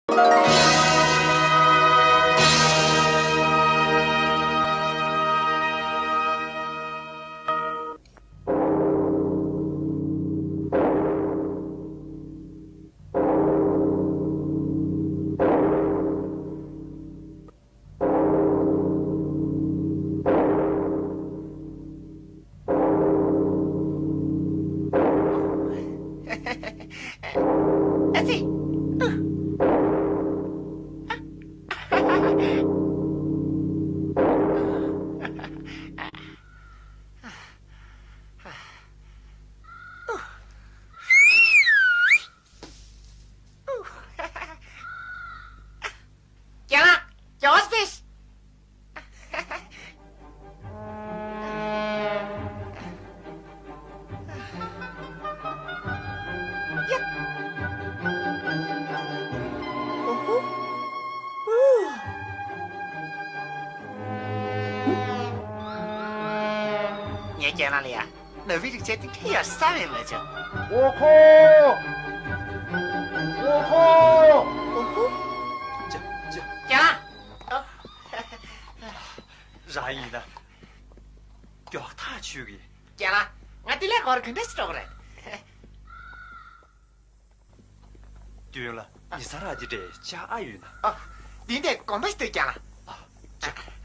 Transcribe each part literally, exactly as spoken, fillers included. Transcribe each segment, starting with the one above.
ཨ་ཙི། རྒན་ལགས། ཇོ་སི་ཕིཤ། ངའི་རྒན་ལགས་ལ་ཡ། ནོར་བུའི་རིགས་ཆད་དེ་ཁྱི་ཡར་ས་བས་མ་བྱུང་། ཨོ་ཁོ། ཨོ་ཁོ། ཅ་ཅ། རྒན་ལགས། རང་ཡིན་ན། མགྱོགས་ཐག་ཆོད་གི། རྒན་ལགས། ང་དེ་ལས་གོར་ག་འདྲ་སི་འགྲོ་གི་རེད། མདུན་ལ་ཉི་ཚང་ར་དེ་འདྲས་ཅག་ཨ་ཡོད་ན། ཨ། འདི་འདྲས་དགོངས་པ་ཞིག་འདུག་རྒན་ལགས། ཨ། ཅག་ཡ། དེ་ག་རེད།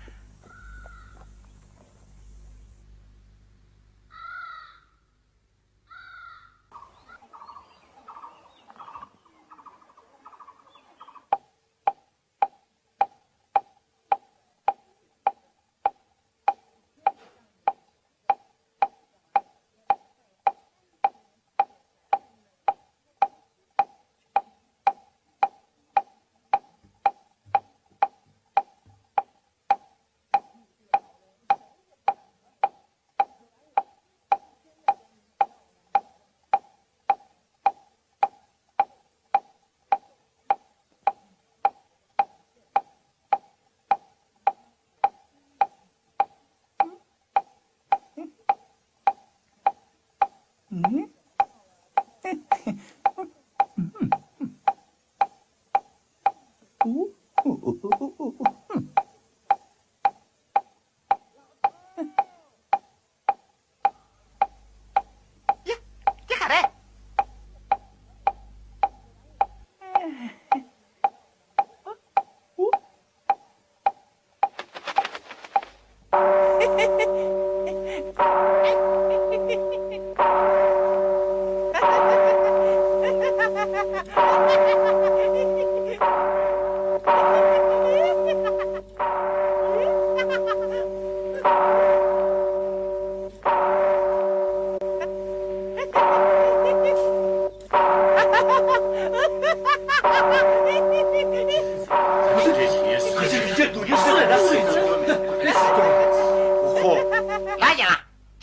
ལ་ཡ།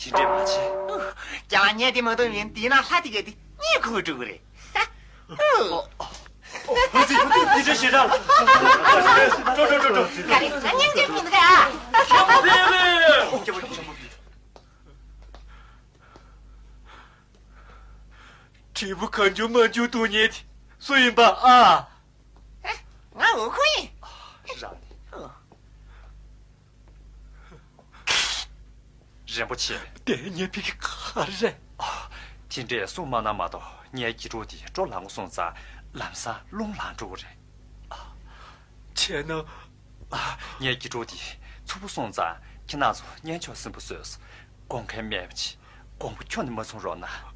དེ་འདྲས་མ་བྱེད། རྒྱ་ལ་ཉལ་དེ་མ་གཏོགས་མིན་དེའི་ནང་ལྷ་དེ་གས་དེ་གཉིད་ཁུག་འགྲོ་གི་རེད། ཨ་ཙི། དེ་འདྲས་ཞེ་དྲག་ལ། འགྲོ་འགྲོ་འགྲོ་འགྲོ། ག་རེ་ང་སྙིང་རྗེ་མི་འདུག་ག། དྲིལ་བུ་གང་བྱུང་མང་བྱུང་བརྡུང་མཁན་དེ་སུ་ཡིན་པ་ཨ། ང་འུ་ཁུ་ཡིན། རང་ནི། རིན་པོ་ཆེ། དེ་ངའི་ཕ་གི་ག་རེ་རེད། དེ་འདྲས་གསུང་མ་གནང་མ་གཏོགས་ངའི་དགེ་ཕྲུག་དེ་སྤྲོ་ལངས་སོང་ཙང་ལམ་སང་རླུང་ལངས་འགྲོ་གི་རེད། བྱས་ན། ངའི་དགེ་ཕྲུག་དེ་མཚུར་པོ་སོང་ཙང་ཁྱེད་རང་ཚོ་གཉེན་ཆོག་ཟིན་པོ་བཟོས། དགོངས་འགལ་མེད་པ་ཅིག། དགོངས་པ་ཁྱོན་ནས་མ་ཚོམ་རོགས་གནང་།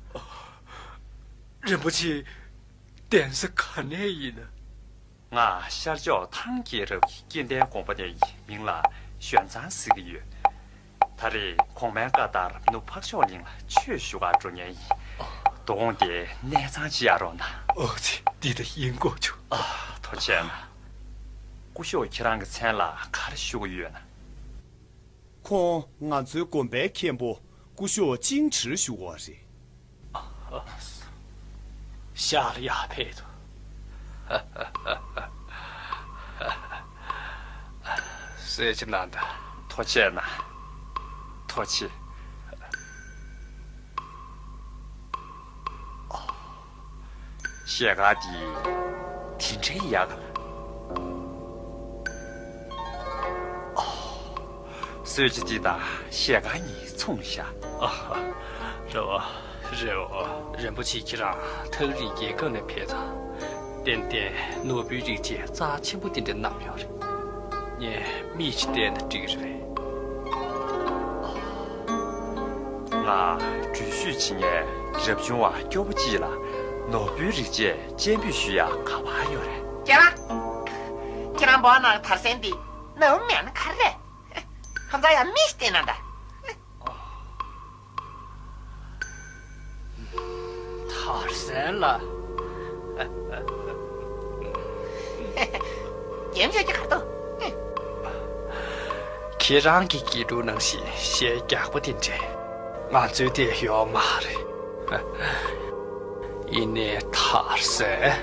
རིན་པོ་ཆེ། གདན་ས་ག་ནས་ཡིན་ན། ང་ཤར་ཕྱོགས་ཐང་རྒྱལ་རབས་ཀྱི་སྐྱེ་ལྡན་དགོན་པ་ནས་ཡིན། མིང་ལ་ཞོན་ཙང་ཟེར་གྱི་ཡོད། ད་རེས་གོང་མའི་བཀའ་ལྟར་ནུབ་འཕགས་མཆོག་གླིང་ལ་ཆོས་ཞུ་གར་འགྲོ་མཁན་ཡིན། དོ་དགོང་དེ་གནས་ཚང་ཅིག་གཡར་རོགས་གནང་། ཨོ་ཙི། འདི་ད་ཡིན་དགོས་བྱུང་། ཨ། ཐུགས་རྗེ་གནང་། སྐུ་ཞབས་ཁྱེད་རང་གི་མཚན་ལ་ག་རེ་ཞུ་གི་ཡོད་ན། ཁོང་ང་ཚོའི་དགོན་པའི་མཁན་པོ་སྐུ་ཞབས་ཅིང་ཁྲིར་ཞུ་བ་རེད། ཤར་ཡར་ཕེབས་དོ། གསོལ་ཇ་གནང་དང་། ཐུགས་རྗེ་གནང་། ཐུགས་རྗེ། ཞལ་དཀར་འདི་དེ་འདྲའི་ཡག་ག་ལ། གསོལ་ཇ་འདི་དང་ཞལ་ཁང་གཉིས་ཚོང་བཞག་ཨ་ཧ། རེད་བ། རེད་བ། རིན་པོ་ཆེ་ཁྱེད་རང་ཐག་རིང་རྒྱལ་ཁབ་ནས་ཕེབས་ཙང་། ཏན་ཏན་ནོར་བུའི་རིགས་ཅན་རྩ་ཆེན་པོ་དེ་འདྲ་བསྣམས་ཡོད་རེད། ངས་མིག་ཅིག་བལྟས་ན་འགྲིག་གི་རེད། ང་འགྲུལ་བཞུད་བྱེད་མཁན་རབ་བྱུང་བ་སྐྱོ་པོ་གཅིག་ལ་ནོར་བུའི་རིགས་ཅན་སྤྱན་འབུལ་ཞུ་ཡག་ག་པར་ཡོད་རེད། རྒན་ལགས། ཁྱེད་རང་འབོ་ནང་དར་སན་འདི་ནའུ་མེད་ན་ག་རེ་རེད། ཁམས་ཚང་ཡང་མིག་ཅིག་བལྟས་ན་འདྲ། དར་སན་ལ། རྒྱན་ཆོས་ཀྱི་གར་དོ། ཁྱེད་རང་གི་དགེ་ཕྲུག་ནང་བཞིན་གཞས་རྒྱག་པ་དེ་འདྲས་ང་ཚོའི་དེ་ཡོད་མ་རེད། ཡིན་ནའི་དར་སན།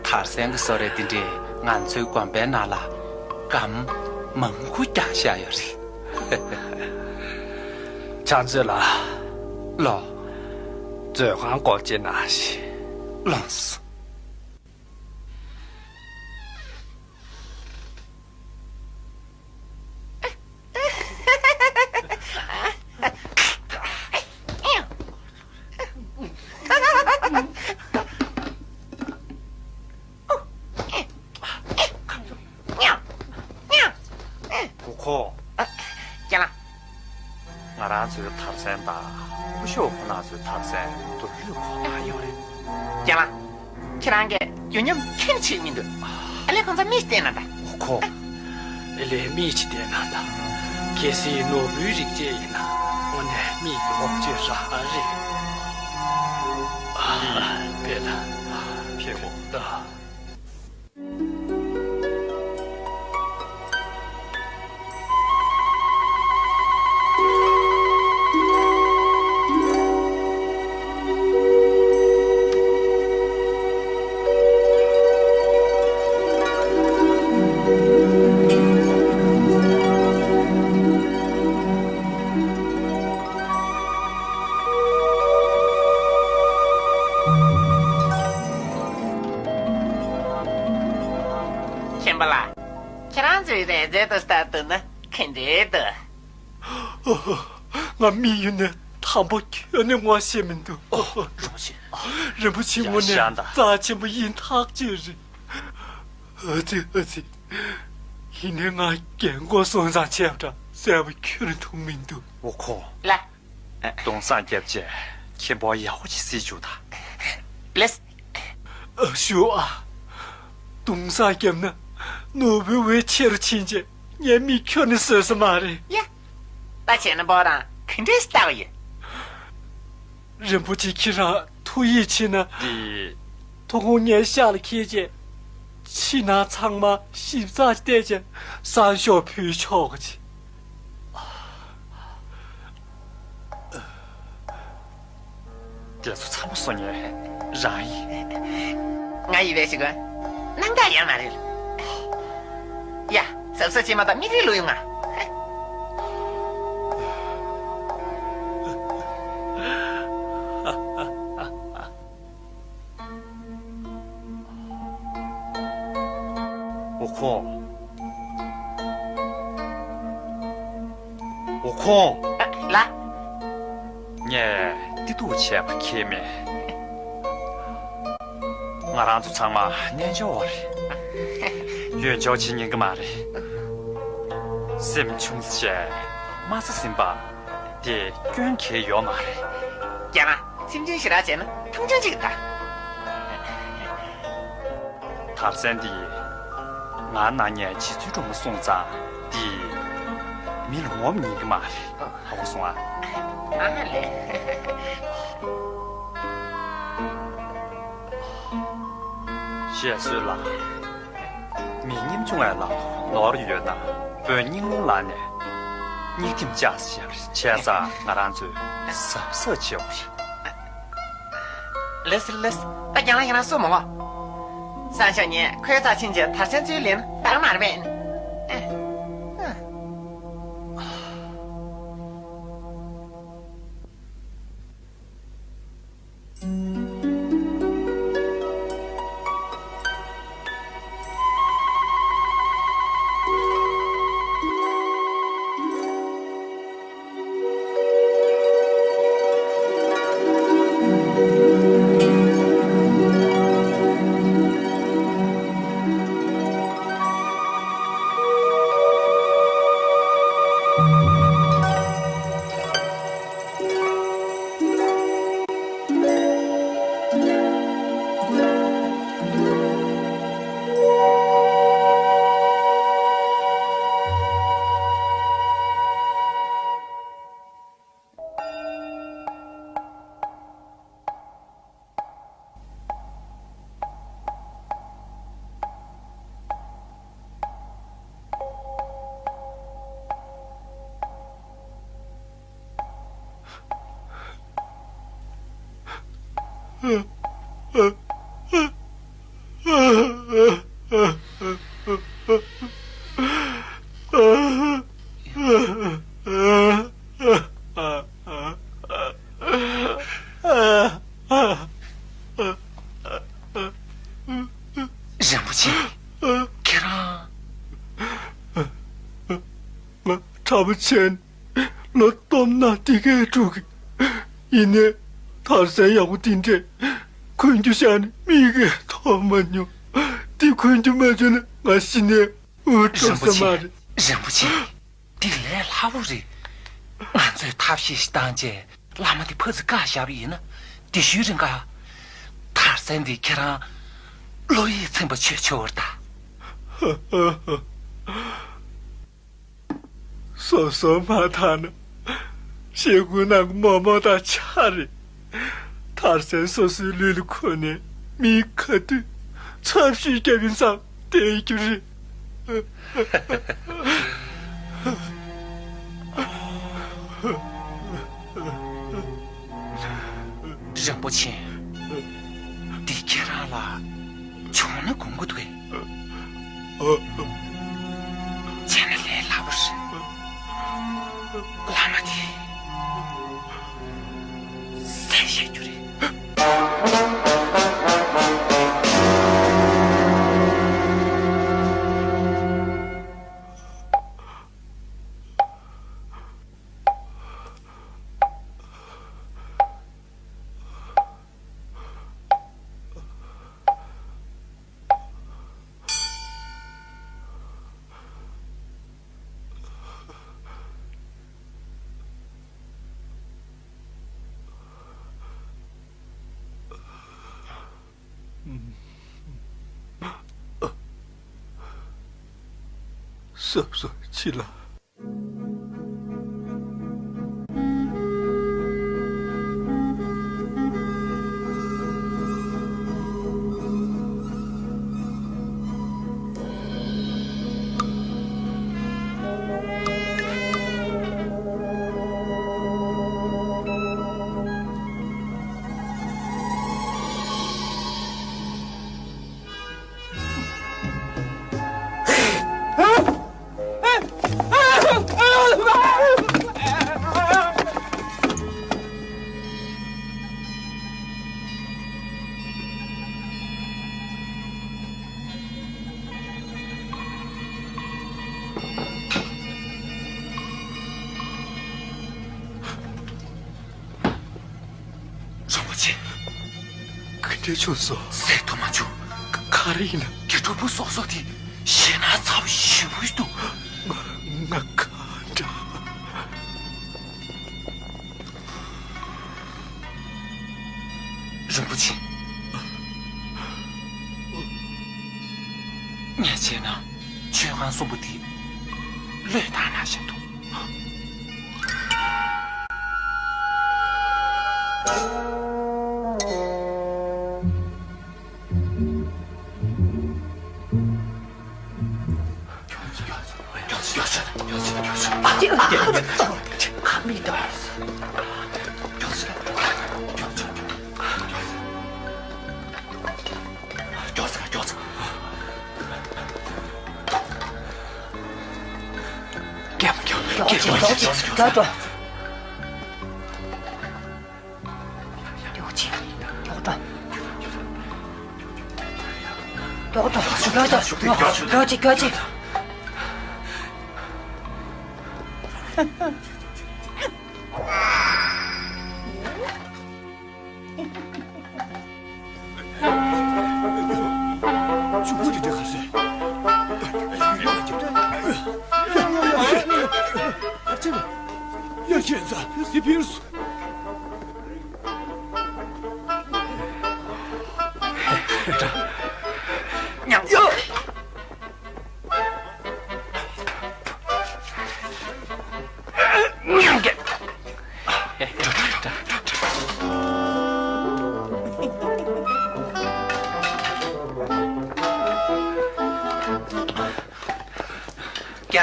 དར་སན་གྱི་བཟོ་རིག་དེ་འདྲས་ང་ཚོའི་དགོན་པའི་ནང་ལ་སྒམ་མང་པོ་རྒྱག་བཞག་ཡོད་རེད། ཕྱག་མཛོད་ལགས། ལགས། མཛོད་ཁང་སྐོར་ཅིག་གནང་ཞིག་ལགས་སོ། ཨུ་ཁོ། ཨ། རྒན་ལགས། ང་རང་ཚོའི་དར་སན་དང་སྐུ་ཞབས་ཁོང་རྣམ་ཚོའི་དར་སན་མདོ་ལུས་གོང་མ་ཡོད་རེད། རྒན་ལགས། ཁྱེད་རང་གིས་རྒྱུ་ཉམས་ཁྱོན་ནས་བྱེད་ཀྱི་མི་འདུག་ཨ་ལས་ཁོང་ཚོ་མིག་ཅིག་བལྟས་ན་འདྲ། ཨོ་ཁོ། ཨེ་ལས་མིག་ཅིག་བལྟས་ན་འདྲ། གལ་སྲིད་ནོར་བུའི་རིགས་ཅན་ཡིན་ན་དངོས་གནས་མིག་གི་ལོངས་སྤྱོད་རང་རེད། ཨ། ཕེབས་དང་། ཕེབས་དང་། མཁན་པོ་ལགས། ཁྱེད་རང་ཚོའི་རས་རྩལ་དུ་ལྟར་དུ་ན་ག་འདྲས་འདུག་ང་མི་ཡུལ་ནས་དམ་པ་ཁྱོན་ནས་ངོ་ཤེས་མི་འདུག་ཨོ། རིན་པོ་ཆེ། རིན་པོ་ཆེ་དངོས་གནས་ཡ་ཤ་འདྲ། རྩ་ཆེན་པོ་ཡིན་ཐག་ཆོད་རེད། ཨ་ཙི་ཨ་ཙི། ཡིན་ནའི་ང་རྒན་གོག་སོང་ཙང་བྱས་པ་འདྲ་གསལ་པོ་ཁྱོན་ནས་མཐོང་མི་འདུག་ཨོ་ཁོ། ལ། གདུང་སྲས་རྒྱབ་བྱས་མཁན་པོ་ཡག་པོ་ཅིག་གཟིགས་བཅུག་དང་། ལེས། ཨ་ཞུ་ཨ། གདུང་སྲས་རྒྱབ་ན་ནོར་བུའི་འོད་ཆེ་རུ་ཕྱིན་རྗེས་ངའི་མིག་ཁྱོན་ནས་བཟོད་ས་མ་རེད། ཡ། ད་བྱས་ན་འབོ་རང་ག་འདྲས་ལྟ་བ་ཡིན། རིན་པོ་ཆེ་ཁྱེད་རང་ཐུགས་ཡིད་ཆེས་ན། འདི། ཐོག་ཁོང་ངའི་ཤག་ལ་འཁྱེར་རྗེས། ཕྱི་ནང་ཚང་མ་ཞིབ་ཚགས་བལྟས་རྗེས་བསང་ཤོག་ཕུལ་ཆོག་གི། དེ་ཚོ་ཚང་མ་བཟོ་མཁན་རང་ཡིན། ང་ཡི་བས་ཤིག་གནང་ག་ཡོད་མ་རེད། ཡ། གཟབ་གཟབ་བྱེད་མ་ད་མིག་རིལ་ལོས་ཡོང་ང་། ཨོ་ཁོ། ཨོ་ཁོ། ལ། ངས་བདེ་སྡུག་བྱས་པ་ཁྱེད་མེད། ང་རང་ཚོ་ཚང་མ་རྣལ་འབྱོར་བ་རེད། ཡོན་འབྱོར་བྱེད་ཉན་གི་མ་རེད། སེམས་ཆུང་ཙམ་བྱས་དམའ་ས་ཟིན་པ་དེ་སྐྱོན་གང་ཡང་ཡོད་མ་རེད། རྒན་ལགས། སེམས་ཆུང་ཞེ་དྲག་བྱས་ན་མཐོང་ཆུང་བྱེད་ཀྱི་ད། དར་སན་འདི་ང་ནང་ཉལ་རྗེ་བཙུན་སྒྲོལ་མ་སོང་ཙང་འདི་མི་ལ་ངོམ་ཉན་གི་མ་རེད། ཧ་གོ་སོང་ཨ། ཨ་ལས། བཤད་སྲོལ་ལ། མི་ཉམ་ཆུང་བའི་ལག་ཏུ་ནོར་ཡོད་ན་བོན་སྙིང་རླུང་ལངས་ནས་སྙིགས་ཁྲིམས་བཅག་ཟེར་བ་རེད། བྱས་ཙང་ང་རང་ཚོས་གཟབ་གཟབ་བྱེད་དགོས་རེད། ལེས་ལེས། ད་རྒན་ལགས་ཁྱེད་རང་སུ་མ་གོ། སང་ཞོགས་ཉིན་ཁོའི་རྩ་ཆེན་གྱི་དར་སན་ཚུའི་ལེན་བཏང་མ་རེད་པས། རིན་པོ་ཆེ། ཁྱེད་རང་། ང་གྲྭ་པ་ཆེན། ལོ་སྟོབས་ན་དེ་གའི་དྲུག་གི། ཡིན་ནའི་ཐར་སན་ཡག་པོ་དེ་འདྲས་གོན་རྒྱུ་བཞག་ནས་མིག་གིས་མཐོང་མ་མྱོང་། དེ་གོན་རྒྱུ་མ་བྱུང་ན་ང་ཤི་ནའི་འུ་ཚོ་ས་མ་རེད། རིན་པོ་ཆེ། འདི་ལས་སླ་པོ་རེད། ང་ཚོས་ཐབས་ཤེས་ཤིག་བཏང་བྱས་བླ་མ་དེ་ཕར་ཚུར་བཀག་བཞག་པ་ཡིན་ན། དེ་ཤུལ་རིང་ག་ཐར་སན་འདི་ཁྱེད་རང་བློ་ཡིད་ཚིམ་པ་བྱོས་ཆོག་པ་རེད་ད། སོ་སོ་མ་ཐར་ན་ཤེས་ཀུན་ནང་གི་མོག་མོག་དང་ཆ་རེད། ཐར་སན་སོ་སོའི་ལུས་ལ་འཁོར་ནས་མི་ག་དུས་ཚབ་ཞུས་རྒྱབ་ཡིན་ཙང་བསྟན་རྒྱུ་རེད། རིན་པོ་ཆེ། འདི་ཁྱེད་རང་ལ་བྱུང་ན་དགོངས་ཀྱི་འདུག་གས། ཨ། བྱས་ན་ལས་སླ་པོ་རེད། བླ་མ་དེ་བསད་བཞག་རྒྱུ་རེད། སོ་སོ་ཕྱི་ལ། རིན་པོ་ཆེ། ག་འདྲ་བྱུང་སོང་། ཟེར་ཐུབ་མ་བྱུང་། ག་ག་རེ་ཡིན་ན། དགེ་ཕྲུག་པོ་སོ་སོ་དེ་ཞེད་སྣང་ཚ་པོ་ཞེ་པོ་ཞིག་འདུག་ང་ང་ག་འདྲ། རིན་པོ་ཆེ། ངས་བྱས་ན་མཆོད་ཁང་གསུམ་པོ་འདི་བློས་བཏང་ན་ཞེས་འདུག་མགྱོགས་ཅིག་མགྱོགས་ཅིག་མགྱོགས་ཅིག་མགྱོགས་ཅིག་མགྱོགས་ཅིག་མགྱོགས་ཅིག་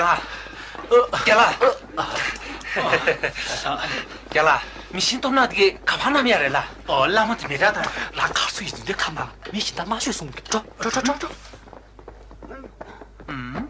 རྒན་ལགས། རྒན་ལགས། རྒན་ལགས། མི་ཤིན་སྟོབས་ནག་དེ་ག་པར་བསྣམས་ཡ་རེད་ལགས། ཨོ། བླ་མ་དེ་མི་ར་དང་། ལགས། གར་ པས་འདི་འདྲའི་ཁ་མང་མི་གཞན་དག་དམར་ཤོས་གསུང་གི། འགྲོ་འགྲོ་འགྲོ་འགྲོ་འགྲོ། ཨུམ།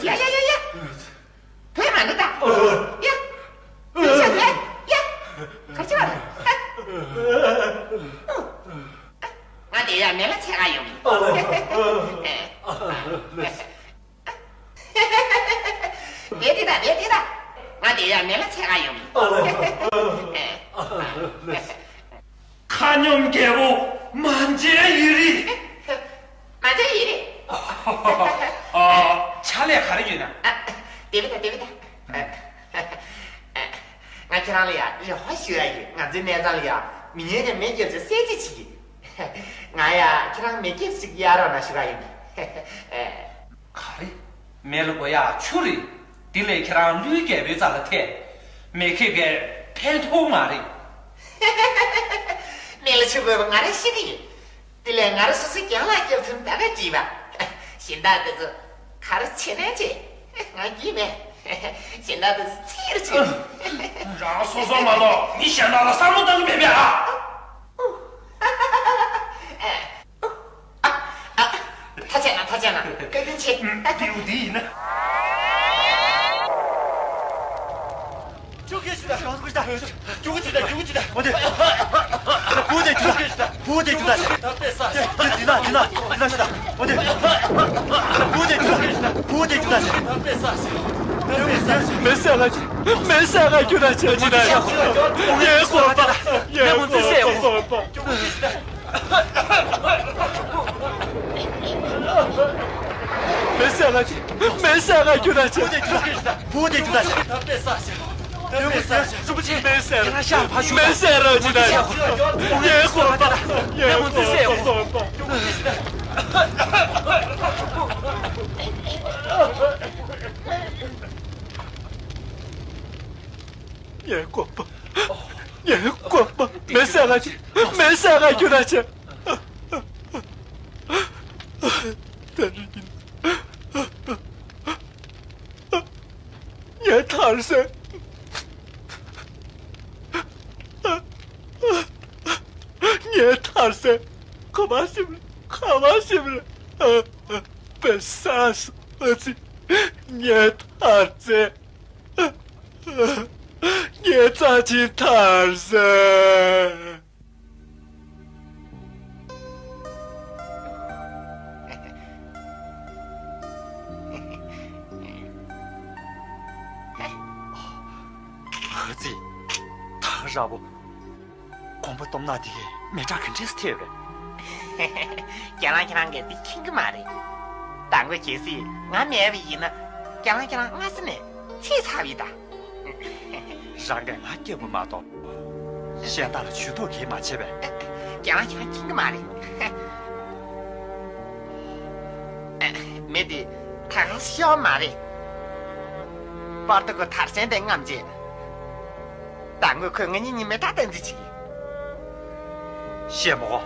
ཡ་ཡ་ཡ་ཡ། བོད་མ་འདུག་ད། ཡ། ཡ་ཤ་ཡ་ཡ། ག་ཅི་བ། ང་དེ་ཡ་མེ་ལ་ཚད་ག་ཡོང་། དེ་དེ་ད་དེ་དེ་ད། ང་དེ་ཡ་མེ་ལ་ཚད་ག་ཡོང་། ཁ་སྙོམས་རྒྱལ་པོ་མ་མཇལ་ཡི་རེད། མ་མཇལ་ཡི་རེད། ཨ། ཕྱག་ལས་ག་རེ་ཡོད་ན། ཨ། དེ་བས་ད་དེ་བས་ད། ང་ཁྱེད་རང་ལ་ཡ་རེ་བ་ཞུ་ཡ་ཡོད། ང་ཚོའི་གནས་ཚང་ལ་ཡ་མི་ངན་གྱི་མེ་སྐྱེལ་ཚེ་གསལ་བྱེད་བྱེད་ཀྱི། ང་ཡ་ཁྱེད་རང་མེ་སྐྱེལ་ཞིག་ཡ་རོགས་གནང་ཞུ་ག་ཡིན། ག་རེ། མེ་ལ་དགོས་ཡག་ཆུ་རེད། དེ་ལས་ཁྱེད་རང་ཀླུའི་རྒྱལ་པོའི་རྩ་ལ་ཐལ། མེ་ཁྱེད་ཀྱིས་ཕན་ཐོགས་མ་རེད། མེ་ལ་ཆུ་དགོས་པ་ང་རང་ཤེས་ཀྱི་ཡོད། དེ་ལས་ང་རང་སོ་སོའི་གྱང་ལ་སྐྱེལ་ཐུབ་ད་ག་བྲིས་པ། གཞན་དག་དེ་ཚོ་ག་རེ་བྱེད་ན་བྱེད། ང་གིས་མེད། གཞན་དག་དེ་ཚོ་ཚིག་རེ་བྱེད། རང་སོ་སོ་མ་གཏོགས་མི་གཞན་དག་ལ་བསམ་བློ་བཏང་གི་མེད་པས་ཨ། ཨ། ཨ། ཐ་ཆད་ན་ཐ་ཆད་ན་བཀའ་དྲིན་ཆེ། ཨ། ཏིའུ་འདི་ཡིན་ན། ཅུ་གི་ཅི་ད། ཅུ་གི་ཅི་ད། ཅུ་གི་ཅི་ད། ཅུ་གི་ཅི་ད། འོ་དེ། བུ་དེ་ཅུ་ད། བུ་དེ་ཅུ་ད། དེ་དེ་ན་དེ་ན་དེ་ན་ཅི་ད། འོ་དེ། བུ་དེ་ཅུ་ད། བུ་དེ་ཅུ་ད། མེ་སེ་ག་ཅི། མེ་སེ་ག་ཅུ་ད་ཅི་ད། ཡེ་གོ་པ། ཡེ་གོ་པ། མེ་སེ་ག་ཅི། མེ་སེ་ག་ཅུ་ད་ཅི། བུ་དེ་ཅུ་ད་ཅི། བུ་དེ་ཅུ་ད་ཅི། མེ་སེ་ག་ཅི། མེ་སེ་ག་ཅུ་ད་ཅི། ཡེ་གོ་པ། ཡེ་གོ་པ། ཡེ་གོ་པ། ཡེ་གོ་པ། མེ་སེ་ག་ཅི། མེ་སེ་ག་ཅུ་ད་ཅི། ད་རེད། ངའི་ཐར་སེ། ངའི་ཐར་སེ། ཁ་བ་ཞིམ་ལ། ཁ་བ་ཞིམ་ལ། པེ་ས་སི། ཨ་ཙི། ངའི་ཐར་སེ། ངའི་རྩ་ཆེན་ཐར་སེ། ཨ་ཙི། ད་ག་ར་བོ། གོམ་པ་སྟོབས་ནག་དེ་གས་མེ་སྲེག་ག་འདྲས་སེ་ཐེབས་རེད། རྒན་ལགས་ཁྱེད་རང་གིས་འདི་མཁྱེན་གྱི་མ་རེད། དང་པོ་གལ་སྲིད་ང་མེད་པ་ཡིན་ན། རྒན་ལགས་ཁྱེད་རང་སྔ་ས་ནས་ཚེ་ཚར་བ་ཡིན་ད། རང་གིས་ང་སྐྱོབ་པ་མ་གཏོགས། གཞན་དག་ལ་ཇུས་གཏོགས་གང་ཡང་མ་བྱས་པས། རྒན་ལགས་ཁྱེད་རང་མཁྱེན་གྱི་མ་རེད། མེ་དེ་ད་ག་སེ་ཤོར་བ་མ་རེད། པར་ཏོ་གི་དར་ཚན་དེ་རྔམ་བྱས། ད་དངོས་ཁོས་ང་གཉིས་གཉིས་མེ་སྲེག་བཏང་རྩིས་བྱེད་ཀྱི། བཤད་མ་དགོས།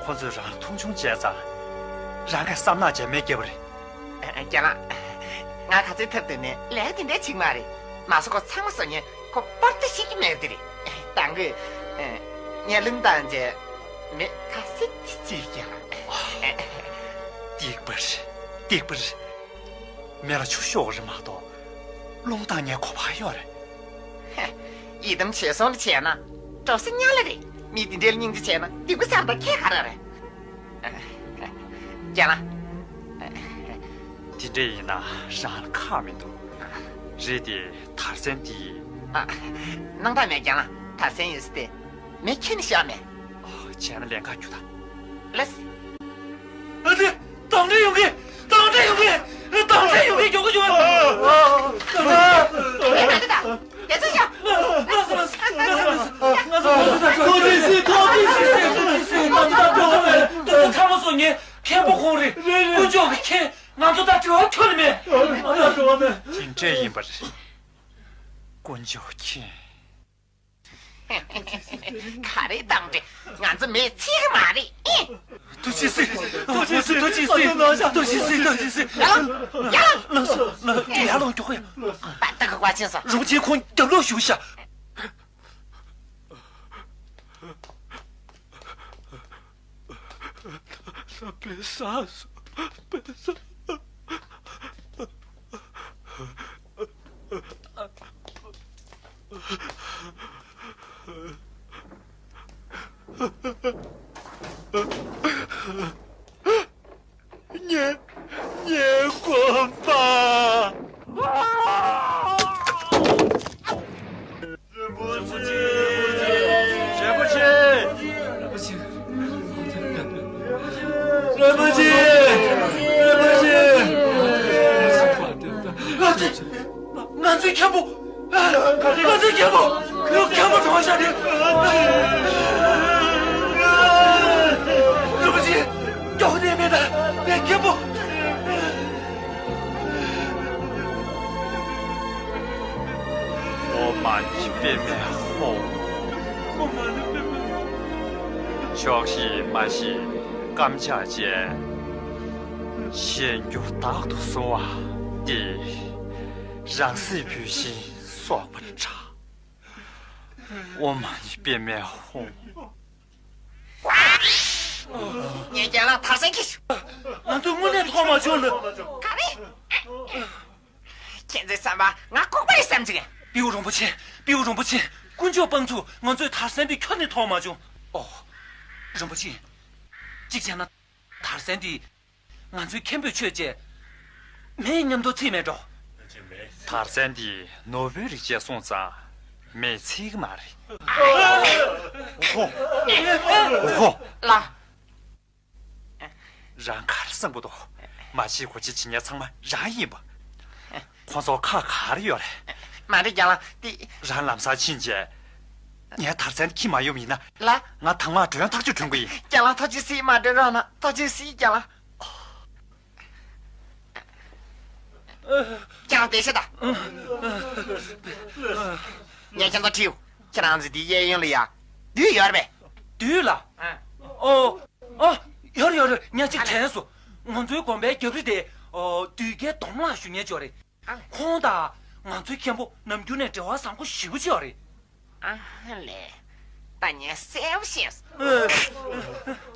ཁོ་ཚོས་རང་ལ་མཐོང་ཆུང་བྱས་ཙང་། རང་གིས་བསམ་ནག་བྱས་མེ་བསྐྱབས་པ་རེད། རྒན་ལགས། ང་ག་ཚོད་ཐབས་བཏོན་ནས་ལས་དེ་འདྲ་བྱེད་ཀྱི་མ་རེད། མ་གཞི་ཁོ་ཚང་མ་བཟོ་མཁན་ཁོ་པར་ཏོ་ཤེས་ཀྱི་མེད་པ་དེ་རེད། ད་དངོས། ངས་རླུང་བཏང་རྗེས་མེ་ཁ་ཤས་ཅིག་བརྗེས་ཀྱང་། སྡིག་པ་རེད། སྡིག་པ་རེད། མེ་ལ་ཆུ་ཤོར་བ་རེད་མ་གཏོགས། རླུང་བཏང་ཉན་གོ་བ་ཡོད་རེད། ཧེ། ཡི་དམ་བྱས་སོང་ལ་བྱས་ན་གྲོགས་སུ་ཉལ་ལ་རེད། མི་འདི་འདྲའི་སྙིང་རྗེ་བྱས་ན་སྡིག་པ་བསགས་པ་ཁྱད་ག་རེ་རེད། རྒན་ལགས། འདི་འདྲ་ཡིན་ན་རང་ལ་ཁག་མི་འདུག་རེད་དེ་དར་ཚན་འདི། ཨ། སྣང་དག་མེད། རྒན་ལགས། དར་ཚན་ཡོད་ས་དེ་མེ་ཁྱོན་ནས་ཤོར་མེད། བྱས་ན་ལན་ཁག་རྒྱུགས་དང་། ལགས་སེ། ཨ་ཙི། དམ་དྲག་ཡོང་གི། དམ་དྲག་ཡོང་གི། དམ་དྲག་ཡོང་གི། མགྱོགས་པོ་མགྱོགས་པོ། ཨ། ཨ། ཨ། ཨ། ཨ། ཨ། ལགས་སོ་ཡ། ལགས་སོ་ལགས་སོ་ལགས་སོ། ཐོག་ཏུ་སི་ཐོག་ཏུ་སི་སི་ཐོག་ཏུ་སི་སི་ཐོག་ཏུ་སི་སི། ཚང་མ་སོང་ངས་མཁན་པོ་ཁོང་རེད། དཀོན་མཆོག་གི་མཁན། ང་ཚོ་ད་དྲི་བ་ཁྱོན་ནས་མེད། ང་ད་དྲི་བ་མེད། ཡིན་པ་རེད། དཀོན་མཆོག་མཁྱེན། ག་རེ་བཏང་འདྲེ། ང་ཚོ་མི་ཚིག་མ་རེད། ཨེ། ཐུགས་རྗེ་གཟིགས། ཐུགས་རྗེ་གཟིགས། ཐུགས་རྗེ་གཟིགས། ཐུགས་རྗེ་གཟིགས། ཡ་ལ། ཡ་ལ། ལགས་སོ། ལགས། ཡར་ལོངས་མགྱོགས་ཡ། པ་ཏ་གི་བ་ཆེན་ས། རིན་པོ་ཆེ་ཁོང་རྒྱབ་ལོག་བཞུགས་ཤག་ད་དཔེ་བསགས་སོང་། དཔེ་བསགས། ངའི། ངའི་དགོན་པ། རིན་པོ་ཆེ། རིན་པོ་ཆེ། རིན་པོ་ཆེ། རིན་པོ་ཆེ། རིན་པོ་ཆེ། ང་ཚོའི་མཁན་པོ། ང་ཚོའི་མཁན་པོ། ཁྱོད་མཁན་པོ་གྲོངས་ཤག་རེད། རིན་པོ་ཆེ། མགྱོགས་ནས་མེད་ད། ངའི་མཁན་པོ། ཨོཾ་མ་ཎི་པདྨེ་ཧཱུྃ། ཕྱོགས་བཞིའི་མ་ཞིག་སྐམ་ཆག་ཅན། གཞན་འགྱུར་དག་ཏུ་སོང་བ་འདི། རང་སྲིད་བུད་ཤིང་སོགས་པ་འདྲ། ཨོཾ་མ་ཎི་པདྨེ་ཧཱུྃ། ངས་རྒན་ལགས་དར་སན་འཁྱེར་ཤོག་ང་ཚོས་དངོས་གནས་མཐོང་མ་བྱུང་ལ། ག་རེ། ཁྱེད་ཚོའི་བསམ་པ་ང་ལྐོག་པ་རེད་བསམ་གྱི། སྤྲེའུ་རིན་པོ་ཆེ། སྤྲེའུ་རིན་པོ་ཆེ། དཀོན་མཆོག་དཔང་བཙུགས་ང་ཚོས་དར་སན་འདི་ཁྱོན་ནས་མཐོང་མ་བྱུང་། ཨོ། རིན་པོ་ཆེ། གཅིག་བྱས་ན། དར་སན་འདི། ང་ཚོའི་མཁན་པོས་མཆོད་ཅེས། མེ་མཉམ་དུ་ཚིག་མེད་འགྲོ། དར་སན་འདི་ནོར་བུའི་རིགས་ཅན་སོང་ཙང་མེ་ཚིག་གི་མ་རེད། ཧོ། ཧོ། ལ། རང་གར་སང་པོ་དོ། མ་བྱེད་གོ་བྱེད་བྱེད་མཁན་ཚང་མ་རང་ཡིན་པ། ཁོང་ཚོ་ཁ་ག་རེ་ཡོད་རེད། མ་རེད་རྒན་ལགས་དེ། རང་ལམ་སང་ཕྱིན་རྗེས། ངས་དར་སན་འཁྱེར་མ་ཡོང་ཡིན་ན། ལ། ང་དང་མ་མགྲོན་ཐག་གཅོད་གྲོན་གི་ཡིན། རྒན་ལགས་ཐག་གཅོད་སྲིད་མ་མགྲོན་རང་ན་ཐག་གཅོད་སྲིད་རྒན་ལགས། རྒན་ལགས་བསྡད་ཤག་ད། ངས་ཁྱེད་ཚོ་ཁྲིད་ཡོང་། ཁྱེད་རང་ཚོ་དེའི་གཡས་གཡོན་ལ་ཡ། བདུད་ཡོད་རེད་པས། བདུད་ལ། ཨོ། ཨོ། ཡོད་རེད་ཡོད་རེད། ངས་གཅིག་དྲན་སོང་། ང་ཚོའི་དགོན་པའི་རྒྱབ་རི་དེ། ཨོ། བདུད་རྒྱལ་སྡོམ་ལགས་བཞུགས་མཁན་ཅིག་ཡོད་རེད། ཁོང་དང་ང་ཚོའི་མཁན་པོ་ནམ་རྒྱུན་ནས་འབྲེལ་བ་བཟང་པོ་ཞེ་པོ་ཅིག་ཡོད་རེད། ཨ་ལས། ད་ངས་གསལ་པོ་ཤེས་སོང་།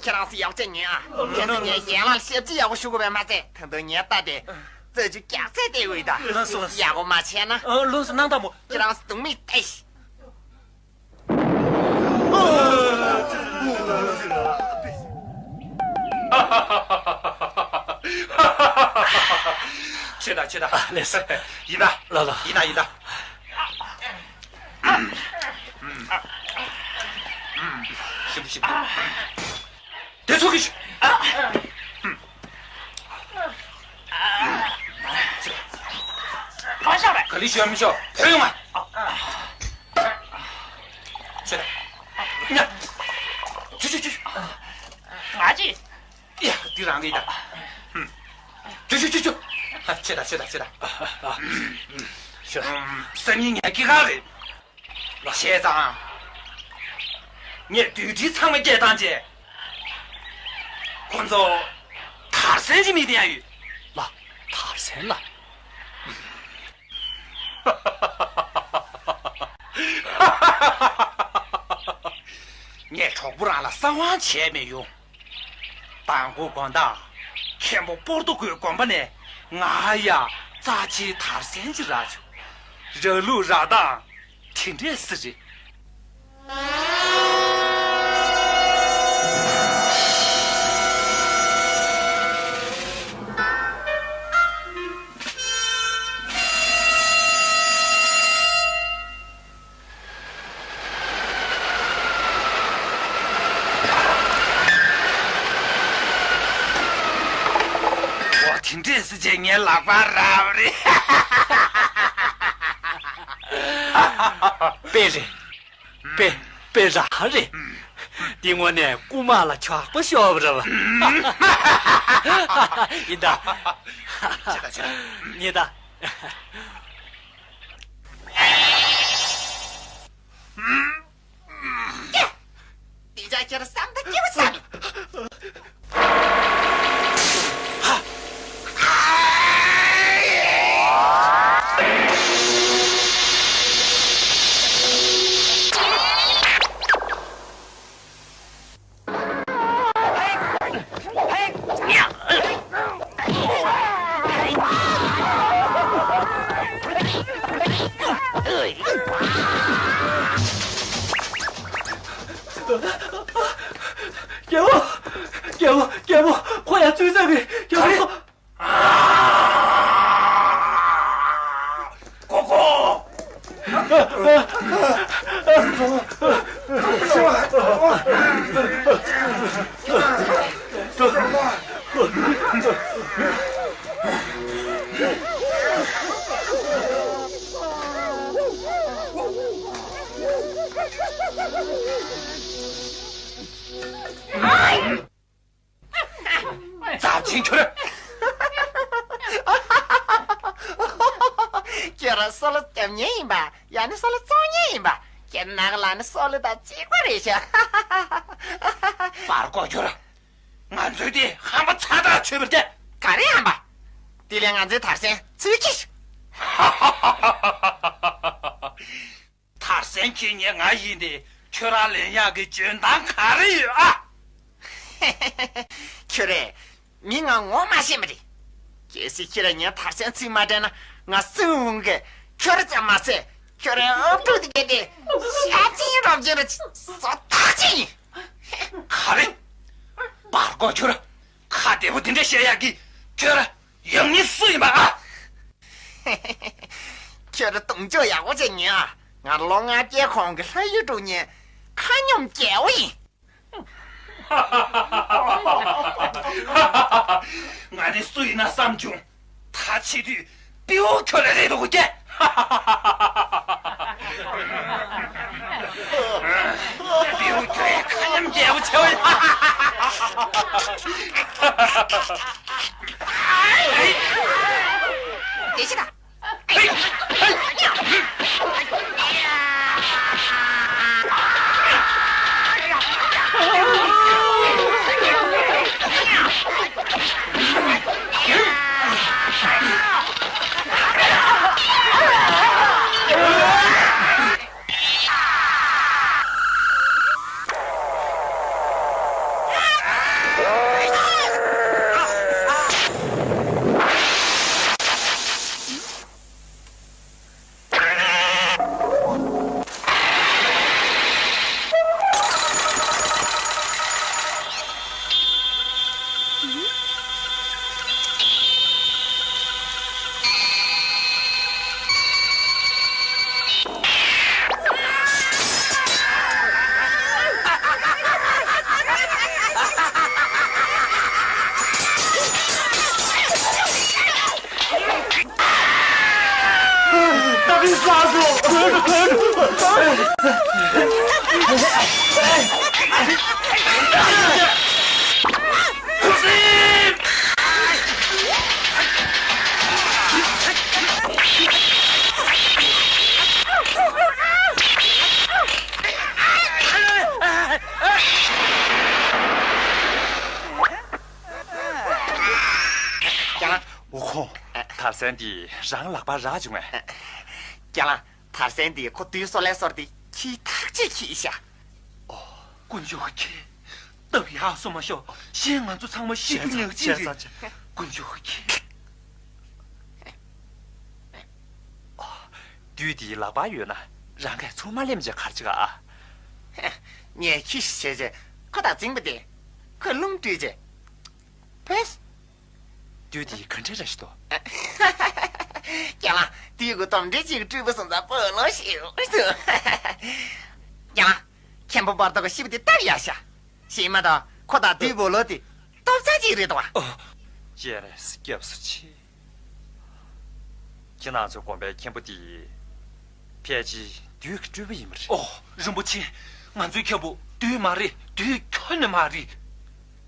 ཁྱེད་རང་ཚོ་ཡག་བྱས་ཉོན་ཨ། ཁྱེད་ཚོ་ངའི་ཡན་ལག་ཞབས་ཕྱི་ཡག་པོ་ཞུ་དགོས་པས་མ་ཚད་ད་དུང་ངའི་རྟ་དེ་རྩྭ་ཆུ་རྒྱགས་ཚད་དེ་འོས་ད། ལགས་སོ་ལགས་སོ། ཡག་པོ་མ་བྱས་ན། ཨ། ལགས་སོ་གནང་དང་པོ། ཁྱེད་རང་ཚོ་སྡུག་མིག་ལྟ་ཤིག་ཆོད་ད་ཆོད་ད། ཨ་ལས་སོ། ཡིན་ད། ལ་ལ། ཡིན་ད་ཡིན་ད། ཞིབ་ཞིབ། དེ་ཚོ་གི་ཞིག་གང་ཤག་རེད། ག་ལི་ཞོ་མི་ཤོ་བོད་ཡོང་ང་། ཆོད་ད། ཉ། ཆུ་ཆུ་ཆུ། ང་ཅི། ཡ། འདི་རང་གི་ཡིན་ད། ཆུ་ཆུ་ཆུ་ཆུ། ཆོད་ད་ཆོད་ད་ཆོད་ད། སང་ཉིན་ངའི་སྐྱེས་སྐར་རེད། བྱས་ཙང་། ངས་བདུད་འདྲེ་ཚང་མ་སྐད་བཏང་རྗེས། ཁོ་ཚོ་དར་སན་གྱི་མི་དེ་ཡང་ཡོད། ལ། དར་སན་ལ། ངས་གྲོགས་པོ་རང་ལ་གསང་བ་བྱས་མི་ཡོང་། དང་པོ་དགོང་དག་མཁན་པོ་པོར་ཏོ་ཀོའི་དགོན་པ་ནས་ང་ཡ་རྩ་ཆེའི་དར་སན་ཅིག་རག་བྱུང་། རག་ལུགས་རག་སྟངས་དེ་འདྲས་སེ་རེད། འོ་དེ་འདྲས་སེ་བྱས་ངའི་ལག་པ་རག་པ་རེད། དཔེ་རེད། དཔེ། དཔེ་རང་རེད། འདི་དངོས་གནས་རྐུན་མ་ལ་ཇག་པ་ཤོར་བ་རེད་པ། ཡིན་ད། ཡིན་ད། ཡིན་ད། རྒྱལ་པོ། རྒྱལ་པོ། རྒྱལ་པོ། ཁོ་ཡར་ཚུད་ས་གི་རྒྱལ་པོ། ཀོ་ཀོ། རྫབ་ཆེན་ཁྱོད། ཁྱོད་རང་སོ་ལོ་རྒྱབ་མཁན་ཡིན་པ། ཡང་ན་སོ་ལོ་བཙོང་མཁན་ཡིན་པ། ཁྱེད་ནག་ལ་ནི་སོ་ལོ་དང་གཅིག་པ་རེད་ཤག་བར་སྐོར་ཁྱོད། ང་ཚོའི་དེ་ཧམ་པ་ཚ་ཐག་ཆོད་པར་བལྟས། ག་རེ་ཧམ་པ། དེ་ལས་ང་ཚོའི་དར་སན་ཚུལ་གྱིས། དར་སན་ཁྱེད་ཉིད་ང་ཡིན་ཏེ་ཁྱོད་རང་ལེན་ཡག་གི་འཇོན་ཐང་ག་རེ་ཡོད་ཨ། ཁྱོད་རེད། མི་ང་ངོ་མ་ཤེས་མ་རེད། གལ་སྲིད་ཁྱེད་རང་ངའི་དར་སན་ཚིག་མ་སྤྲད་ན་ང་སུན་འོང་གི། ཁྱོད་རང་ཙམ་མ་ཟད་ཁྱོད་རང་ཨབ་ཕྲུག་དེ་གལ་ཏེ་ཤ་ཅིན་རོབ་ཅིན་ར་བཟོ་ཐག་ཆོད་ཡིན། ག་རེ། བར་སྐོར་ཁྱོད་ར་ཁ་བདེ་པོ་དེ་འདྲ་བཤད་ཡག་གི་ཁྱོད་ར། ཡང་ནི་སུ་ཡིན་པ་ཨ། ཁྱོད་རང་གདོང་ཅོག་ཡག་པོ་བྱས་ཉོན་ཨ། ང་ལོ་ལྔ་བརྒྱའི་གོང་གི་ལྷ་ཡུལ་དྲུག་ཉེ་ཁ་སྙོམས་རྒྱལ་པོ་ཡིན། ང་ནི་སུ་ཡིན་ན་བསམ་བྱུང་། ད་བྱེད་དུས་པིའུ་ཁྱོད་ལ་རེད་འདུག་གས། པིའུ་ཁྱོད་ཁ་ཉམས་རྒྱལ་པོ་བྱས་པ་ཡིན། དེ་ཤི་ད། ད་རིང་བསགས་སོང་། ཁུ་སིམ། རྒྱ་ལགས། འོ་ཁོ། དར་སན་འདི་རང་ལག་པར་རག་བྱུང་ངས། རྒྱ་ལགས། དར་སན་འདི་ཁོ་དུས་སོ་ལས་སོར་ཏེ་ཁྱི་ཐག་ཆོད་ཁྱི་ཤ། ཨོ། དཀོན་མཆོག་གི་ཁྱི། སྟབས་ཡག་སོང་མ་ཤོག་གཞན་ང་ཚོ་ཚང་མ་ཤི་རྒྱུ་ཉག་གཅིག་རེད། དཀོན་མཆོག་གི་ཁྱི། ཨོ། དུས་འདི་ལག་པར་ཡོད་ན་རང་གས་ཚུར་མ་ལེན་བྱས་གར་ཅིག་ཨ། ངས་ཁྱི་ཤ་བྱས་བྱས་ཁོ་དང་འཛིང་པ་དེ། ཁོས་རླུང་བཀྲུས་བྱས། ཕེས། དུས་དེ་ག་འདྲ་རེད་ཤི་ཏོ། རྒྱ་ལགས། དུས་ཀྱི་དོམ་དྲེད་ཅིག་སྤྲུལ་པ་སོང་ཙང་སྤོ་ལོ་ཞིག་སོང་། རྒྱ་ལགས། མཁན་པོ་བར་ཐོག་གི་ཤི་བ་དེ་སྟབས་ཡག་ཤག་ཤི་མ་ཐག་ཁོ་དང་དུས་སྤོ་ལོ་དེ་ལྟོ་ཚང་ཅིག་རེད་དོ། ཨོ། ཅེ་རེ་སི་སྐྱབས་སུ་མཆི། ཁྱེད་རང་ཚོའི་དགོན་པའི་མཁན་པོ་དེ། ཕལ་ཆེར་དུས་ཀྱི་སྤྲུལ་པ་ཡིན་པ་རེད། ཨོ། རིན་པོ་ཆེ། ང་ཚོའི་མཁན་པོ་དུས་མ་རེད། དུས་ཁྱོན་ནས་མ་རེད།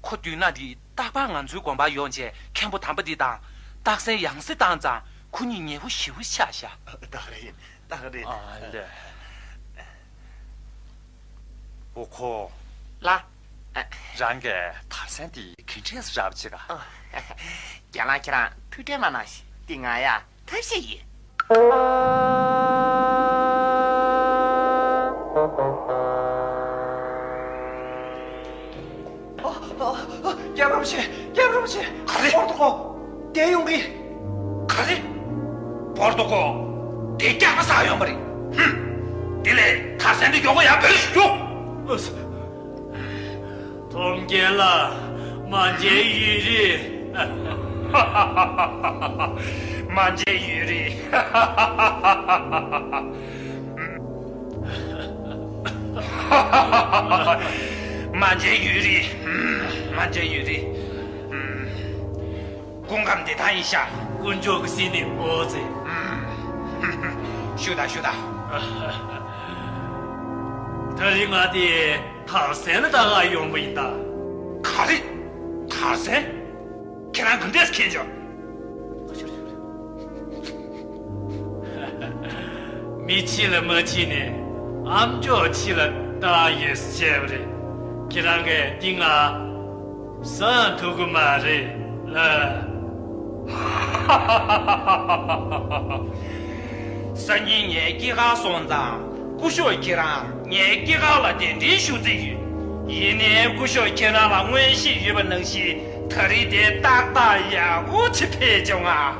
ཁོ་དུས་ན་དེ་རྟག་པར་ང་ཚོའི་དགོན་པར་ཡོང་བྱས་མཁན་པོ་དམ་པ་འདི་དང་རྟགས་གསལ་ཡང་སེ་བཏང་ཙང་ཁོ་གཉིས་ཉེ་པོ་ཞེ་པོ་ཆགས་ཤག་ད་རེད། ད་རེད། ཨ་ལེ། འོ་ཁོ། ལགས། རང་གིས་དར་སན་དེ་ག་འདྲས་སེ་རག་པ་བྱེད་ག་ཨ། རྒྱ་ལགས་ཁྱེད་རང་ཐུགས་ཁྲལ་མ་གནང་ཞིག་འདི་ང་ཡ། ཐབས་ཤེས་ཡིན། རྒྱལ་བ་རིན་པོ་ཆེ། རྒྱལ་བ་རིན་པོ་ཆེ། ག་རེ། བོར་དོ་ཀོ། དེ་ཡོང་གི་ག་རེ། བོར་དོ་ཀོ། དེ་སྐྱག་པ་ཟ་ཡོང་པ་རེད། ཧུམ། དེ་འདྲ་མགྱོགས་པོ་ཡར་བོད་ཞུ། ཐོམ་རྒྱལ་ལགས། མ་མཇལ་ཡུན་རིང་། མ་མཇལ་ཡུན་རིང་། མ་མཇལ་ཡུན་རིང་། མ་མཇལ་ཡུན་རིང་། སྐུ་ཁམས་བདེ་ཐང་ཡིན་ཤག། དཀོན་མཆོག་གི་སྲིད་ནས་འོ་ཙི། ཞུ་དང་ཞུ་དང་། ད་རིང་ང་དེ་དར་སེང་ལ་ལྟ་ག་ཡོང་པ་ཡིན་ད། ག་རེ། དར་སེང་། ཁྱེད་རང་ག་འདྲས་མཁྱེན་བྱུང་། མི་ཕྱི་ལ་མ་ཕྱིན་ནས་ཨ་མཆོག་ཕྱི་ལ་བཏང་ཡོད་ཟེར་བ་རེད། ཁྱེད་རང་གིས་འདི་ང་བཟང་ཐུབ་ཀྱི་མ་རེད་ལ། སང་ཉིན་ངའི་སྐྱེས་སྐར་སོང་ཙང་སྐུ་ཞབས་ཁྱེད་རང་ངའི་སྐྱེས་སྐར་ལ་གདན་འདྲེན་ཞུ་རྩིས་ཡོད། ཡིན་ནའི་སྐུ་ཞབས་ཁྱེད་རང་ལ་མངོན་ཤེས་ཡོད་པ་ནང་བཞིན་ད་རེས་དེ་ཏག་ཏག་ཡག་པོ་ཅིག་ཕེབས་བྱུང་ང་།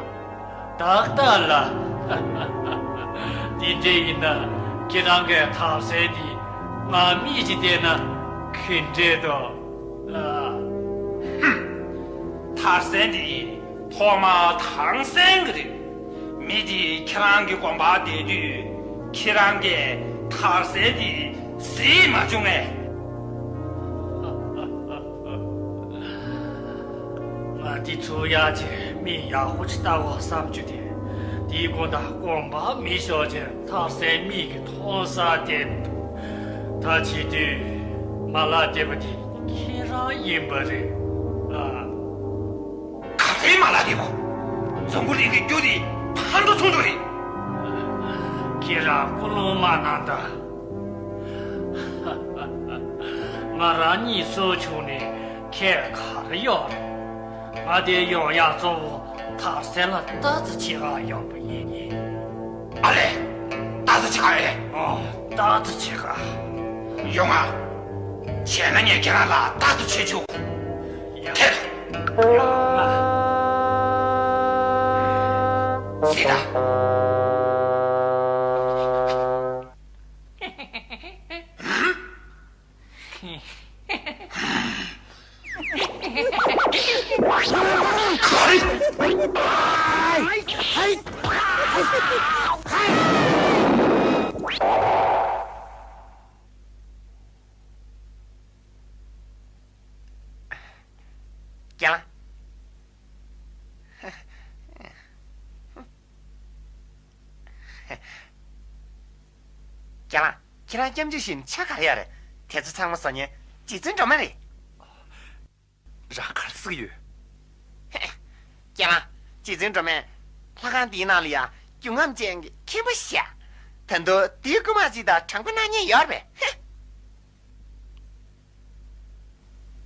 ཏག་ཏག་ལ། དེ་འདྲ་ཡིན་ན་ཁྱེད་རང་གི་དར་སེང་འདི་ང་མིག་གིས་བལྟས་ན་ག་འདྲ་འདུག་ལ། དར་སེང་འདི་ཐོག་མར་དར་སེང་གི་རེད། མི་འདིས་ཁྱེད་རང་གི་དགོན་པར་བསྡད་དུས་ཁྱེད་རང་གིས་དར་སེང་འདི་གཟིགས་མ་བྱུང་ངས། ང་འདི་ཚོ་ཡག་ཅིག་མིག་ཡག་པོ་ཅིག་ལྟ་དགོས་བསམ་རྒྱུ་དེ། དེའི་དགོང་དག་དགོན་པར་མི་ཤོག་ཅིག་དར་སེང་མིག་གིས་མཐོང་ས་དེ་མི་འདུག་ད་བྱེད་དུས་མ་ལག་བདེ་པོ་དེ་ཁྱེད་རང་ཡིན་པ་རེད་ཨ། ག་ཚོད་མ་ལག་བདེ་པོ། འཛམ་བུ་གླིང་གི་རྒྱུ་དེ་ཕར་འགྲོ་ཚུར་འགྲོ་རེད། ཁྱེད་རང་ཀུན་སློང་མ་གནང་ད། ང་རང་གཉིས་སུ་བྱུང་ནས་ཁྱད་ག་རེ་ཡོད་རེད། ང་དེ་ཡོང་ཡག་གཙོ་བོ་དར་སེང་ལ་ལྟ་རྩིས་བྱེད་ག་ཡོང་པ་ཡིན། ཨ་ལས། ལྟ་རྩིས་བྱེད་ག་ཨེ། ཨོ། ལྟ་རྩིས་བྱེད་ག་ཡོང་ང་། བྱས་ན་ངས་ཁྱེད་རང་ལ་ལྟ་རྩིས་བྱེད་ཆོག་ཡ། ཐལ། ཡོང་ང་། སྲིད་ད། རྒན་ལགས། རྒན་ལགས། ཁྱེད་རང་སྐྱབས་འཇུག་བཞིན་ཆ་ག་རེ་ཡོད་རེད། དེ་ཚོ་ཚང་མ་བཟོ་མཁན་རྗེ་བཙུན་སྒྲོལ་མ་རེད། རང་ག་རེ་ཟེར་གྱི་ཡོད། རྒན་ལགས། རྗེ་བཙུན་སྒྲོལ་མས་ལྷ་ཁང་འདིའི་ནང་ལ་ཡང་རྒྱུན་རྣམ་ཅན་གྱི་མཁན་པོ་བཞག་ད་དུང་དེའི་རྐུན་མ་ཅིག་དང་གྲངས་པ་གནང་མཁན་ཡོད་རེད་པས།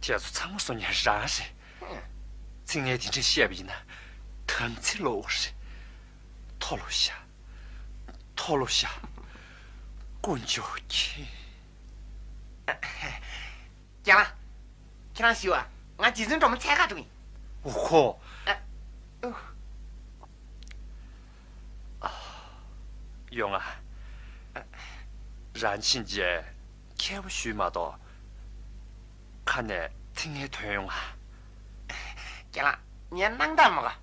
དེ་ཚོ་ཚང་མ་བཟོ་མཁན་རང་རེད། ཚིག་ངན་དེ་འདྲ་བཤད་པ་ཡིན་ན་དམ་ཚིག་ལོག་རེད། མཐོལ་ལོ་བཤགས། མཐོལ་ལོ་བཤགས། དཀོན་མཆོག་མཁྱེན། རྒན་ལགས། ཁྱེད་རང་ཞུ་བ། ང་རྗེ་བཙུན་སྒྲོལ་མ་འཚོལ་ག་འགྲོ་གི་ཡིན། འུ་ཁོ། ཨ། ཨུ། ཡོང་ང་། རང་ཕྱིན་རྗེས་མཁས་པོ་ཞུས་མ་གཏོགས་ཁ་ནས་ཚིག་ངན་ཐོན་ཡོང་ང་། རྒན་ལགས། ངའི་སྣང་དག་མ་གོ།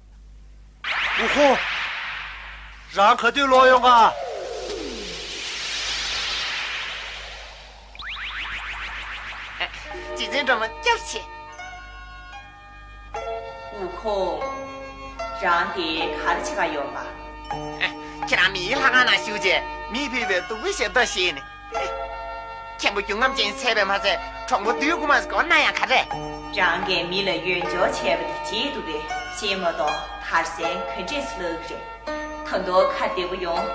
འུ་ཁོ། རང་ག་དུས་ལོག་ཡོང་ག་རྗེ་བཙུན་སྒྲོལ་མ་སྐྱབས་ཆེ། འུ་ཁོ། རང་དེ་ག་རེ་བྱེད་ག་ཡོང་ག་ཁྱེད་རང་མིའི་ལྷ་ཁང་ནང་ཞུགས་རྗེས་མིས་ཕུལ་བའི་བདུག་སྤོས་ཞབས་བཏགས་བཞེས་ནས། མཁན་པོ་རྒྱུན་རྣམ་ཅན་འཚོལ་བས་མ་ཚད་གྲོགས་པོ་བདུད་དཀར་མོ་ཞིག་སྐོང་ན་ཡང་ག་རེ། རང་གིས་མི་ལ་ཡོན་སྦྱོར་བྱས་པ་དེ་བརྗེད་འདུག་པས་ཤེས་མ་གཏོགས་དར་སེང་ག་འདྲས་སེ་ལབ་ཀྱི་རེད། ད་དུང་ཁ་བདེ་པོ་ཡོང་།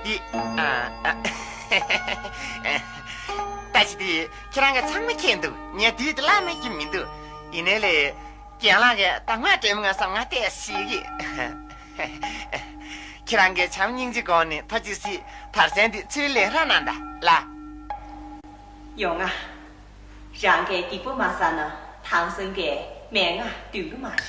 འདི། ཨ། ཨ། ད་ཅི་དེ་ཁྱེད་རང་གིས་ཚང་མ་མཁྱེན་འདུག་ངས་དུས་དེ་བརླག་མེད་ཀྱི་མི་འདུག་ཡིན་ནའི་ལས། རྒན་ལགས་ཀྱིས་གདམས་ངག་སྤྲད་མི་ང་བསམ་ང་བལྟས་ཤིག་གི་ཁྱེད་རང་གིས་བྱམས་སྙིང་རྗེ་སྒོ་ནས་ཐུགས་རྗེ་གཟིགས། དར་སེང་འདི་ཚུར་ལེན་རོགས་གནང་དང་ལགས། ཡོང་ང་། རང་གིས་སྡིག་པ་མ་བསགས་ན་དར་སེང་གིས་མན་ངག་འདོན་གྱི་མ་རེད།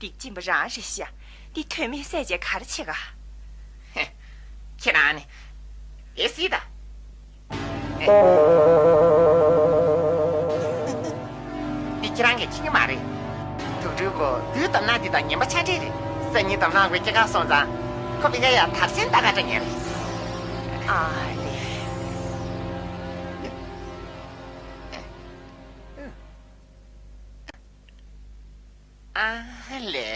ཡིག་སྦྱིན་པ་རང་རེད་ཤག་འདི་དོན་མེད་བསད་བྱས་ག་རེ་བྱེད་ག་ཧེ། ཁྱེད་རང་ནི། དེ་སྲིད་ད། འདི་ཁྱེད་རང་གིས་ཤེས་ཀྱི་མ་རེད། དུག་སྦྲུལ་ཁོ་བདུད་དམ་ནག་འདི་དང་ངན་པ་ཆ་འདྲ་རེད། སང་ཉིན་དམ་ནག་ཁོའི་སྐྱེ་ཁར་སོང་ཙང་། ཁོ་ཕ་གིར་ཡ་དར་སེན་ལྟ་ག་འགྲོ་མཁན་རེད། ཨ་ལེ། ཨ་ལེ།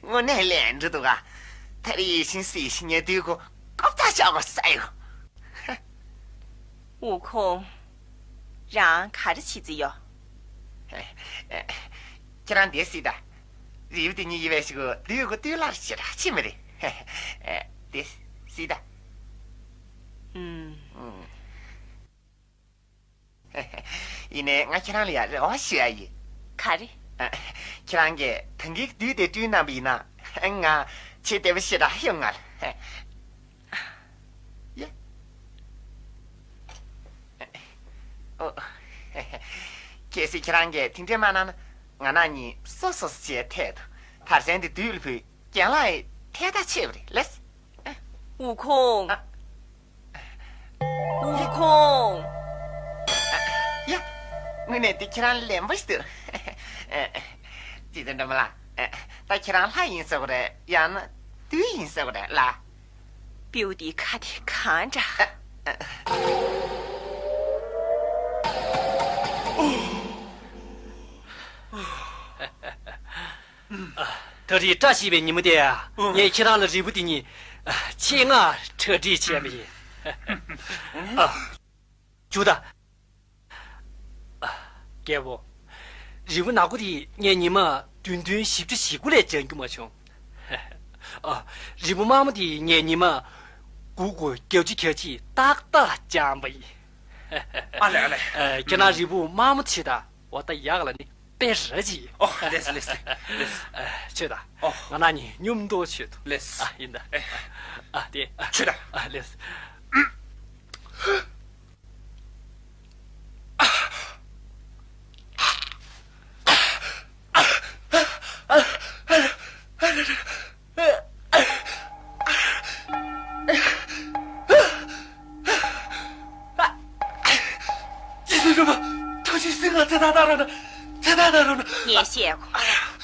དངོས་གནས་ལས་འགྲོ་འདུག་ག་ད་རེས་ཡིད་བཞིན་སྲིད་ཞི་ཉེ་དུས་ཁོ་ཀོབ་ཐག་ཆག་པ་ས་ཡོད། ཝུ་ཁུང་། རང་ག་རེ་བྱེད་རྩིས་ཡོད། ཁྱེད་རང་འདིར་གཟིགས་དང་། རིལ་བུ་དེ་གཉིས་ཡིན་པའི་ཞིག་གུ་དུས་ཁོ་དུས་ལར་ཞེ་དྲག་ཆེ་མི་རེད། དེ་གཟིགས་དང་། ཨུམ། ཡིན་ནའི་ང་ཁྱེད་རང་ལ་ཡང་རེ་བ་ཞུ་ཡ་ཡིན། ག་རེ། ཁྱེད་རང་གིས་ད་གིན་དུས་དེ་བསྐྲུན་གནང་པ་ཡིན་ན། ང་ཆེས་བདེ་པོ་ཞེ་དྲག་ཡོང་ང་ལ། ཡ། ཨོ། གལ་སྲིད་ཁྱེད་རང་གིས་དེ་འདྲས་མ་གནང་ན། ང་རང་གཉིས་སོ་སོ་སོ་བྱས་ཐད་དུ་དར་ཟན་དེ་དུས་ལ་བུད་རྒན་ལགས་ཡི་ཐད་ཐག་ཆད་པ་རེད་ལེ། ཝུ་ཁུང་། ཨ། ཝུ་ཁུང་། ཡ། དངོས་གནས་འདི་ཁྱེད་རང་ལན་པོ་ཞིག་འདུག་རྗེ་བཙུན་སྒྲོལ་མ་ལགས། ད་ཁྱེད་རང་ལྷ་ཡིན་ཟེར་བ་རེད། ཡང་ན་བདུད་ཡིན་ཟེར་བ་རེད་ལགས། སྤྲེའུ་འདིའི་ཁ་དེ་གང་འདྲ། ད་རེས་བཀྲ་ཤིས་པའི་ཉིན་མོ་དེ། ངས་ཁྱེད་རང་ལ་རིལ་བུ་དེ་གཉིས་ཆེད་མངགས་གྲ་སྒྲིག་བྱས་པ་ཡིན། ཨ། བྱུང་དང་། ཨ། རྒྱལ་པོ། རིལ་བུ་ནག་པོ་དེ་ངས་ཉི་མ་བདུན་བདུན་བཞི་བཅུ་ཞེ་དགུ་ལས་སྦྱང་རྒྱུ་མ་བྱུང་། ཨ། རིལ་བུ་དམར་མོ་དེ་ངས་ཉི་མ་དགུ་དགུ་བརྒྱད་ཅུ་གྱ་གཅིག་ཏག་ཏག་སྦྱངས་པ་ཡིན། ཨ་ལེ་ཨ་ལེ། ཨ། ཁྱེད་རང་རིལ་བུ་དམར་མོ་ཆེ་དང་འོ་ད་ཡག་ལ་ནི་དཔེ་ར་ཅིག་ཨོ་ལེས་ལེས་ལེས། ཨ། ཆོད་དང་། ཨོ། ང་རང་གཉིས་མཉམ་དུ་ཆོད་དོ། ལེས། ཨ། ཡིན་ད། ཨེ། ཨ། དེ། ཨ། ཆོད་དང་། ཨ། ལེས། ཅི་ཟེར་རུང་ཐུགས་རྗེ་གཟིགས། ང་ཚེ་ཐག་བཏང་རོགས་གནང་། ཚེ་ཐག་བཏང་རོགས་གནང་། ངས་བཤད་གོ།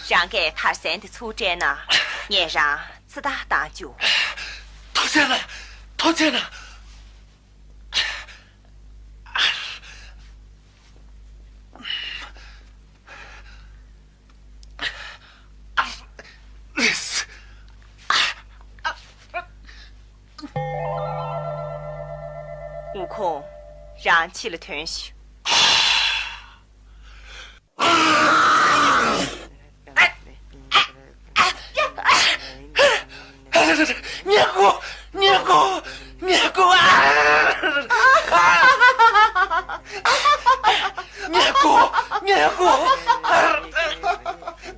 རང་གིས་དར་ཟན་དེ་ཚུར་སྤྲད་ན་ངས་རང་ཚེ་ཐག་བཏང་བཅུག་ཐུགས་རྗེ་གནང་། ཐུགས་རྗེ་གནང་། ཝུ་ཁུང་། རང་ཕྱི་ལ་ཐོན་ཤིག་ཉལ་གོ་ཉལ་གོ་ཉལ་གོ་ཉལ་གོ་ཉལ་གོ་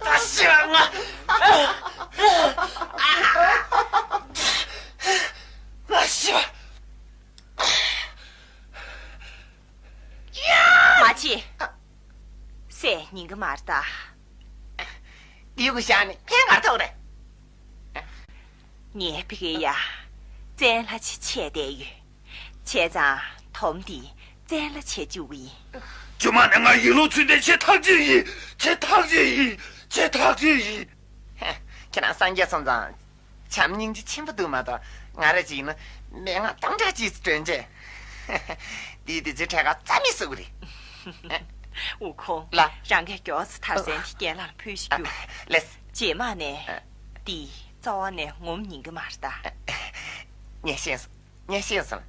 ད་ཤི་བ་ང་། ང་ཤི་བ། མ་བྱེད། སྲས་ཉན་གི་མ་རེད་ད། འདི་གུ་བཞག་ནས་ཕན་ག་རེ་ཐོགས་རེད། ངའི་ཕ་གི་ཡ། བཙན་ལྷ་ཆེ་ཆེ་བསྡད་ཡོད། བྱས་ཙང་དོམ་འདི་བཙན་ལྷ་ཆེ་བཅུག་གི་ཡིན། རྗེས་མ་ནས་ང་ཡིད་བློ་ཚུད་དེ་ཆེ་ཐག་ཆོད་ཡིན། ཆེ་ཐག་ཆོད་ཡིན། ཆེ་ཐག་ཆོད་ཡིན། ཁྱེད་རང་སངས་རྒྱས་སོང་ཙང་། བྱམས་སྙིང་རྗེ་ཆེན་པོ་འདུག་མ་གཏོགས་ང་ར་ཅིག་ཡིན་ན་མན་ངག་སྟོང་ཕྲག་གཅིག་ཙམ་སྒྲོན་བྱས། འདིས་དེ་ཚོའི་འཕྲད་ཁ་རྩ་མེད་བཟོ་གི་རེད། ཝུ་ཁུང་། ལགས། རང་གིས་མགྱོགས་ཙམ་དར་ཟན་དེ་རྒན་ལགས་ལ་ཕུལ་ཞིག་རྒྱུགས། ལེས། རྗེས་མ་ནས་འདི་རྩ་བ་ནས་ངོམ་ཉན་གི་མ་རེད་ད། ངས་ཤེས་སོང་། ངས་ཤེས་སོང་།